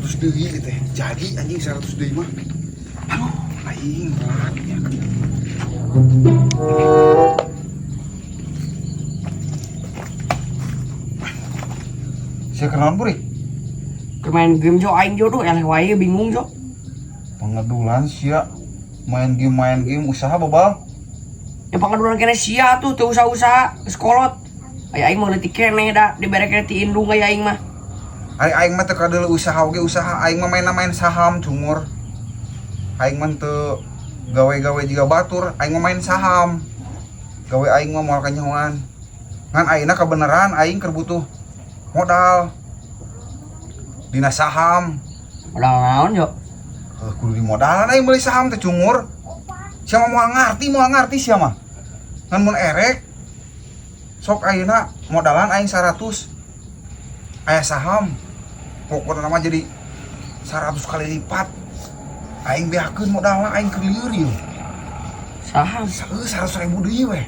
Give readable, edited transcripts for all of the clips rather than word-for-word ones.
100 deui teh. Jadi anjing 100 deui mah. Aduh, aing berat ya. Sia kenaon, Buri? Keur main game, Jo, aing, Jo, duh eleh wae bingung, Jo. Pangadulan sia. Main game usaha babal. Ya pangadulan keneh sia tuh teu usaha-usaha geus kolot. Aya aing mah leutik keneh da dibere keneh ti indung aya aing mah. Ari aing mah teu kadeuleu usaha oge usaha, aing mah main main saham cungur. Aing mah teu gawe-gawe jiga batur, aing mah main saham. Gawe aing mah moal kanyahoan. Ngan ayeuna kabeneran aing keur butuh modal. Dina saham. Modal naon, Jo? Heuh, kudu dimodalan aing meuli saham teh cungur. Sia mah moal ngarti sia mah. Ngan mun erek sok ayeuna modalan aing 100. Aya saham. Pokokna mah jadi 100 kali lipat. Aing beakeun modalna aing keur lieur ieu. Saham. Heuh, 100.000 deui weh.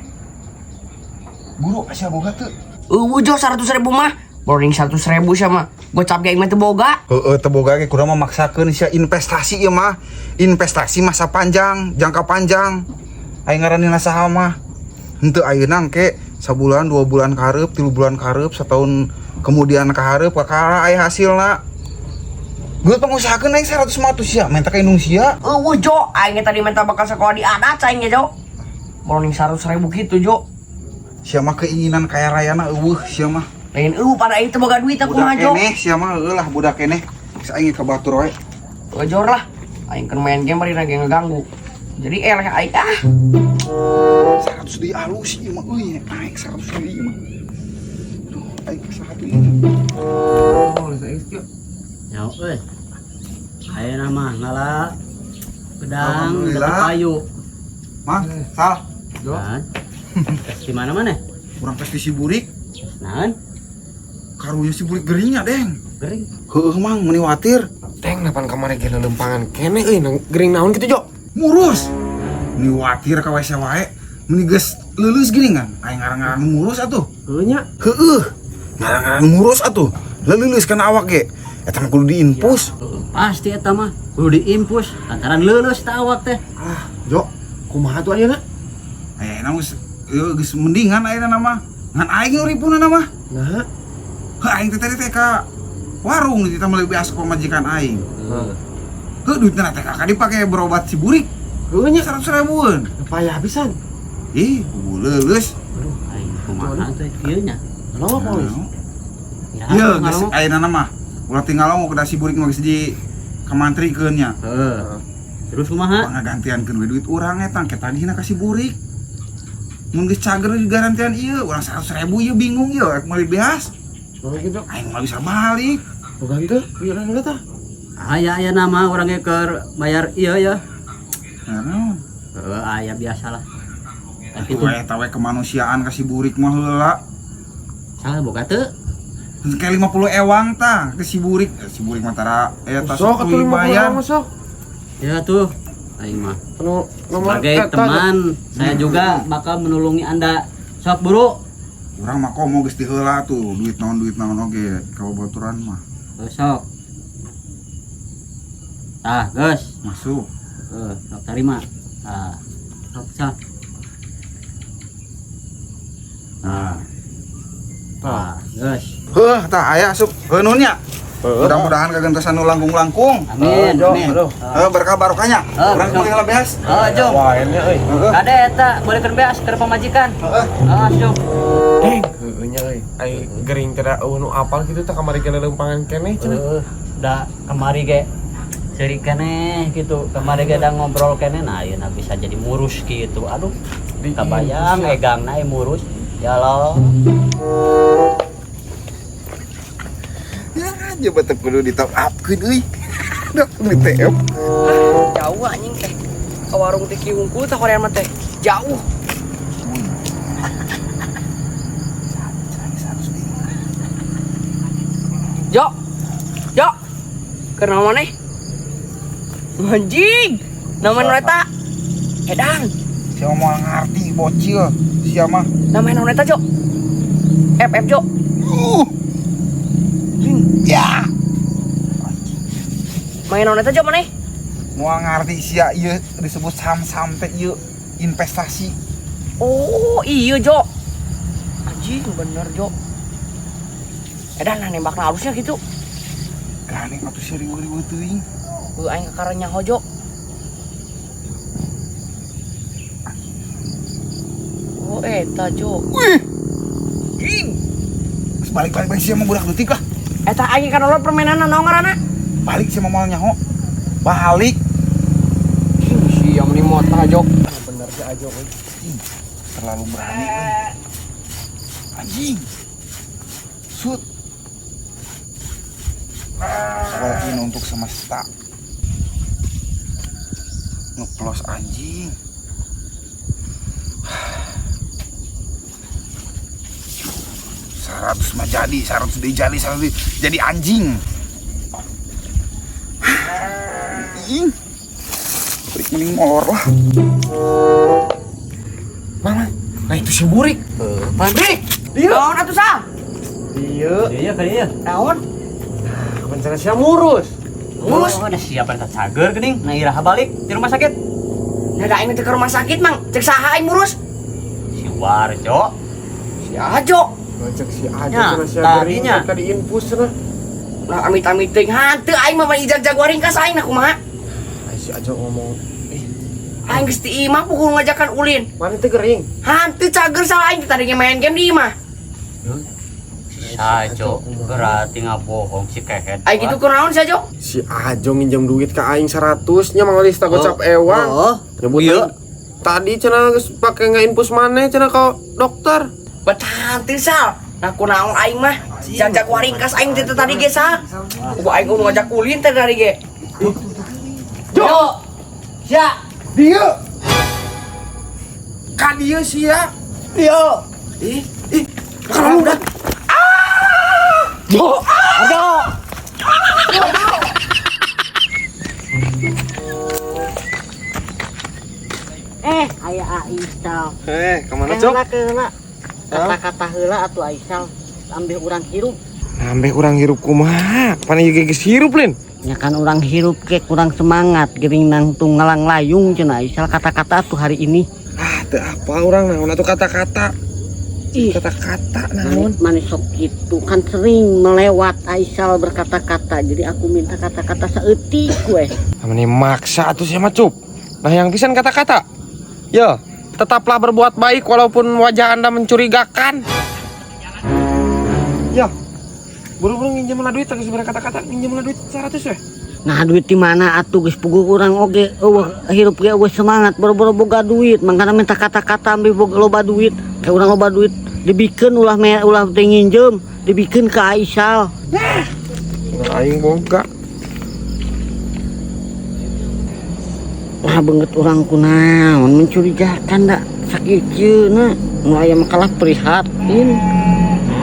Guru sia boga teu? Eueuh, Jo, 100.000 mah. Boring 100.000 sia mah. Gocap ge aing mah teu boga. Heeh, teu boga ge kudu mah maksakeun sia investasi ieu mah. Investasi masa panjang, jangka panjang. Aing ngaranina saham mah. Henteu ayeuna engke sabulan, 2 bulan ka hareup, 3 bulan ka hareup, setahun kemudian ka hareup kakara aya hasilna. Geus pangusahakeun aing 100 mah tuh sia, minta ka indung sia. Eueuh, Jo, aing tadi minta bakal sekolah di adat aing ge, Jo. Boring 100.000 gitu, Jo. Sia mah keinginan kaya rayana eueuh sia mah. Lain eueuh pada aing teu boga duit aku mah, Budak Jo. keneh sia mah heueuh lah budak keneh. Geus aing ka batur wae. Ojor lah. Aing keur main game bari lagi ngeganggu. Jadi eleh aing ah. 100 deui alus ieu mah euy, naik 100 deui mah. Aduh, aing ka saha deui. Oh, saya jo. Ya euy. Ayeuna mah ngala pedang Alhamdulillah. deket payu. Mang, sal. Jo. Kan? Di mana mana? Urang pasti si burik. Naon? Karunya si burik geringnya, Deng. Gering. Heueuh, Mang, meuni watir. Teng napan kamari ge lelempangan keneh euy nang gering naon kitu, Jo? Murus. Meuni watir ka WC wae. Meuni geus leuleus gini kan. Aing ngarang-ngarang murus atuh. Heueuh nya. Heueuh. Ngarang-ngarang murus atuh. Leuleus kana awak ge. Eta mah kudu diinfus. Heeh, pasti eta mah kudu diinfus lantaran leuleus ta awak teh. Ah, Jo, kumaha tuh ayeuna? Ayeuna geus ieu geus mendingan ayeuna mah. Ngan aing nu ripunan mah. Nah, Heuh, aing teh tadi teh ka warung di meuli beas pamajikan aing. heeh. Heuh, duitna teh kakak dipake berobat si burik. Heueuh nya. 100 ribuan. Payah pisan. Ih, kubu leuleus. Aduh, Aing kumaha teh kieu nya? kenapa, Polis? Ya, Iya, geus ngalongok. ayeuna mah. Ulah tinggal ngomong kedah si burik mah geus di kamantrikeun nya. Heeh. Terus kumaha? Pangagantiankeun we duit urang eta ke tagihna ka si burik. Mun geus cager digarantian ieu, urang 100.000 ieu bingung ieu rek meuli beas. Oh gitu. Aing mah bisa balik. Boga henteu, ieu lain tah. Aya aya nama urang ge keur bayar ieu ya. Nah, naon? Heeh, aya biasalah. Tapi Itu eta we kemanusiaan ka si burik mah heula. Salah boga teu? Kayak 50 ewang tah ke si burik. Si burik mah tara eta Sok atuh 50 bayar. mah sok. Ya tuh, aing mah. Anu nomor Sebagai eta, Jo. teman, saya juga bakal menulungi Anda. Sok buru. Urang mah komo geus diheula tuh, duit naon oge ka babaturan mah. Oh, sok. Tah, geus. Masuk. Heeh, sok tarima. Tah. Sok sah. Nah. Tah, geus. Heuh, tah aya asup. Heuh nuhun nya. Mudah-mudahan kagentosan nu langkung-langkung. Amin. Jo, Amin. aduh. Heuh, berkah barokahnya. Heuh, Urang sok. meuli heula beas. Oh, jom. Wah, ini euy. Heeh. Kade eta bolehkeun beas keur pamajikan. Heeh. Ah, sok. Deng, heueuh nya euy. Ai gering teh eueuh nu apal kitu tah kamari ge lelempangan keneh cenah. Heeh, da kamari ge seuri keneh gitu. Kamari ge da ngobrol keneh nah ayeuna bisa jadi murus gitu. Aduh, Di kabayang egangna e murus. Ya Allah. Ya, coba teh kudu di top upkeun euy. Duh, ini TF. Jauh anjing teh. Ke warung teh kieu hungkul tah hoream mah teh. Jauh. Jo. Jo. Keur naon maneh? Anjing. Nama nu eta? Edang. Siapa mau ngerti bocil? Siapa mah? Nama naon eta, Jo? F F, Jo. Ya. Main naon eta Jo maneh? Moal ngarti sia ieu disebut saham-saham teh ieu investasi. Oh, iya Jo. Anjing bener Jo. Edan nah nembakna halusnya gitu. Gandeng atuh sia riweuh-riweuh teuing. Heuh aing kakara nyaho Jo. Oh eta Jo. Wih. Anjing. Geus balik-balik balik sia mah budak leutik lah. Eta aing kan nonton permainan naon ngaranna? Balik sia mah moal nyaho. Balik. Sia meni mota Jo. Bener si Ajo euy. Terlalu berani euy. Anjing. Sut. All in untuk semesta. Ngeplos anjing. 100 mah jadi, 100 deui jadi, 100 deui jadi anjing. Anjing. Balik mending molor lah. Mama, nah itu si Burik. Pan. Brik. Naon atuh Sal? Iya. Iya kali ya. Naon? Rencana sia murus. Murus. Oh, ada siapa yang cager geuning? Nah iraha balik di rumah sakit. Nah, da aing teh ke rumah sakit, Mang. Cek saha aing murus? Si Warjo. Si Ajo. Ngecek si Ajo Ya, cenah sia gering tadinya. tadi infus cenah. Nah, amit-amit teuing hanteu aing mah ijag jaguar ringkas aing nah kumaha? Ai si Ajo ngomong, "Ih, Aing geus di imah pukul ngajakan ulin. mana teh gering?" Hanteu cager salah aing tadi main game di imah. Si Ajo berarti ngabohong si kehed. Aing kitu kunaon si Ajo? Si Ajo nginjem duit ke aing 100 nya Mang Lista gocap ewang. Oh, Nyebut iya. tadi cenah geus pake ngeinfus maneh cenah ka dokter. Bet hanteu Sal. Nah kunaon aing mah? Jag jaguar ringkas aing teh tadi ge Sal. Gua aing kudu ngajak ulin teh tadi ge. Jo. Sia. Dia. Ka dieu sia. Iya. Ih, ih, kalau udah. Jo. Arjo. Aya Aisal. Kemana cok? Keula keula. Kata-kata heula atuh Aisal. Ambil urang hirup. Nambah urang hirup kumaha? Pan ieu ge geus hirup lin. Nya kan urang hirup ke kurang semangat geuning nangtung ngalang layung cenah Aisal kata-kata atuh hari ini. Ah, teu apa urang naon atuh kata-kata. Ih, Kata-kata naon? Manis sok gitu kan sering melewat Aisal berkata-kata. Jadi aku minta kata-kata saeutik we. Amane maksa atuh sia mah cup. Nah yang pisan kata-kata. Yo, tetaplah berbuat baik walaupun wajah Anda mencurigakan. Ya, buru-buru nginjem lah duit, geus bere kata-kata nginjem lah duit 100 we. Nah duit di mana atuh geus puguh urang oge eueuh hirup ge eueuh semangat boro-boro boga duit mangkana minta kata-kata ambil boga loba duit kayak urang loba duit dibikeun ulah me, ulah teh nginjem dibikeun ka Aisal. Nah, aing boga. Wah beungeut urang kunaon mencurigakan da sakieu na nu aya mah kalah prihatin.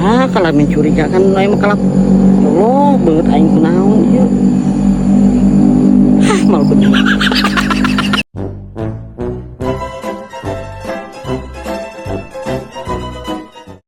Ah kalah mencurigakan nu aya mah kalah Allah beungeut aing kunaon ieu. Hah mal bener.